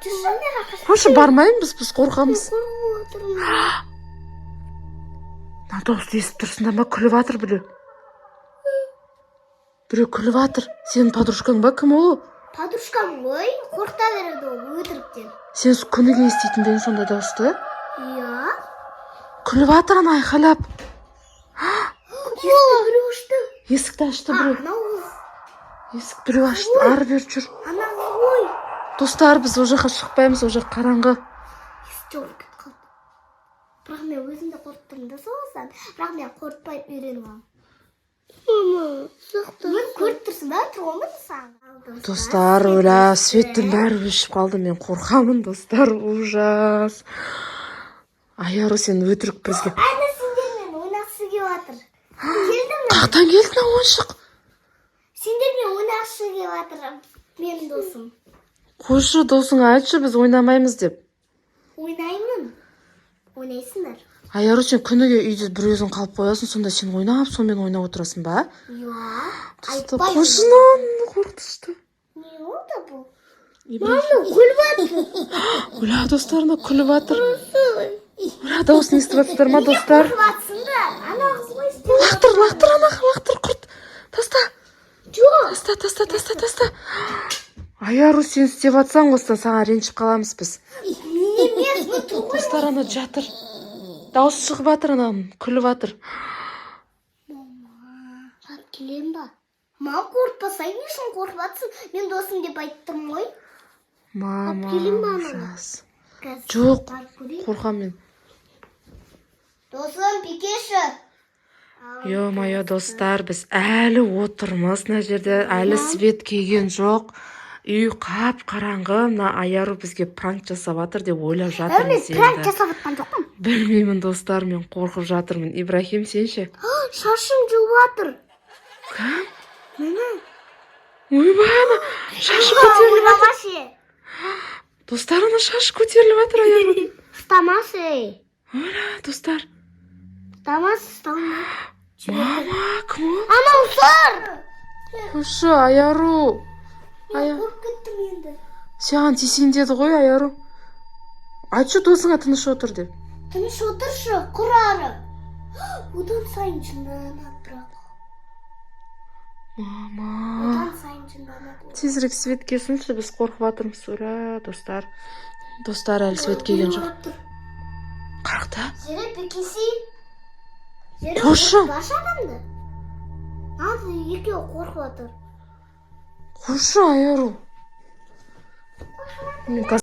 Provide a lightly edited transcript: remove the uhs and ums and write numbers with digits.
Жүрші ана жаққа. Қойшы, бармаймыз, біз қорқамыз. Қорқып отырмын. Мына дауысты естіп тұрсыңдар ма? Күліп жатыр біреу. Біреу күліп жатыр. Сенің подружкаң ба? Кім ол? Подружкам ғой, қорқыта береді ол өтіріктен. Сен күніге еститін бе едің сондай дауысты? Иә. Күліп жатыр ана, айқайлап. Есікті біреу ашты. Есікті ашты А, біреу. анау қыз. Есік біреу ашты, ары бері жүр. Ана қыз ғой. Достар, біз ол жаққа шықпаймыз, ол жақ қараңғы. Есік жауып кетіп қалды. Бірақ мен өзім де қорқып тұрмын да соғыстан. Бірақ мен қорықпай үйреніп алдым. Мама, сақтасын. Көріп тұрсың ба? Тұрғанмын саған. Достар, өлә, светтің бәрі өшіп қалды. Мен қорқамын, достар, ужас. Аяру, сен өтірік бізге. Ана сендермен ойнағысы келіп жатыр. Келді ме? Қаяқтан келді мына ойыншық? Сендермен ойнағысы келіп жатыр менің досым. Қойшы, досыңа айтшы, біз ойнамаймыз деп. Ойнаймын. Ойнайсыңдар. Аяру, сен күніге үйде бір өзің қалып қоясың, сонда сен ойнап, сонымен ойнап отырасың ба? Иә. Достар, Айтпаймын. қойшы, мынаны қорқытышты. Не болды бұл? Ибраһим. Күліп жатыр. Өлә, достар, мына күліп жатыр. Өлә, дауысын естіп жатсыздар ма, достар? Қорқып жатсыңдар. Ана қыз ғой істеп. Лақтыр, лақтыр, ана лақтыр, құрт. Таста. Жоқ. Таста, таста, таста, таста. Аяру, сен істеп жатсаң, осыдан саған ренжіп қаламыз біз. Мен емес, ну тұр ғой. Достар, ана жатыр. Дауысы шығып жатыр ананың, күліп жатыр. Барып келем ба? Мам, қорықпасай, не үшін қорқып жатсың? Мен досым деп айтып тұрмын ғой. Мама, келейін ба ананы? ужас. Қазір Жоқ. барып көрейін. Қорқамын мен. Досым, бикеші. Ё-моё, достар, біз әлі отырмыз мына жерде, әлі свет келген жоқ. Үй қап қараңғы. Мына Аяру бізге пранк жасап жатыр деп ойлап Мен жатырмыз пранк енді. жасап жатқан жоқпын. Білмеймін, достар, мен қорқып жатырмын. Ибрахим, сен ше? Шашым жұлып жатыр. Кім? Міне. Ойбай, ана шашы көтеріліп жатыр. Ойнамашы. Достар, ана шашы көтеріліп жатыр Аярудың. Ұстамашы. Өлә, достар. Ұстамашы, ұстама. Мама, кім ол? Анау сұр. Қойшы, Аяру. Мен Ая. қорқып кеттім енді. Саған тиісейін деді ғой, Аяру. Айтшы досыңа, тыныш отыр деп. Тыныш отыршы, құр ары. Одан сайын жынданады бірақ. Мама. Одан сайын жынданады. Тезірек свет келсінші, біз қорқып жатырмыз. Ура, достар. Достар, әлі свет келген жоқ. Қарақта. Зере, бекесі. Зере, Қойшы. қорқытпашы адамды. Ана екеуі қорқып жатыр. Қойшы, Аяру. Мен қазір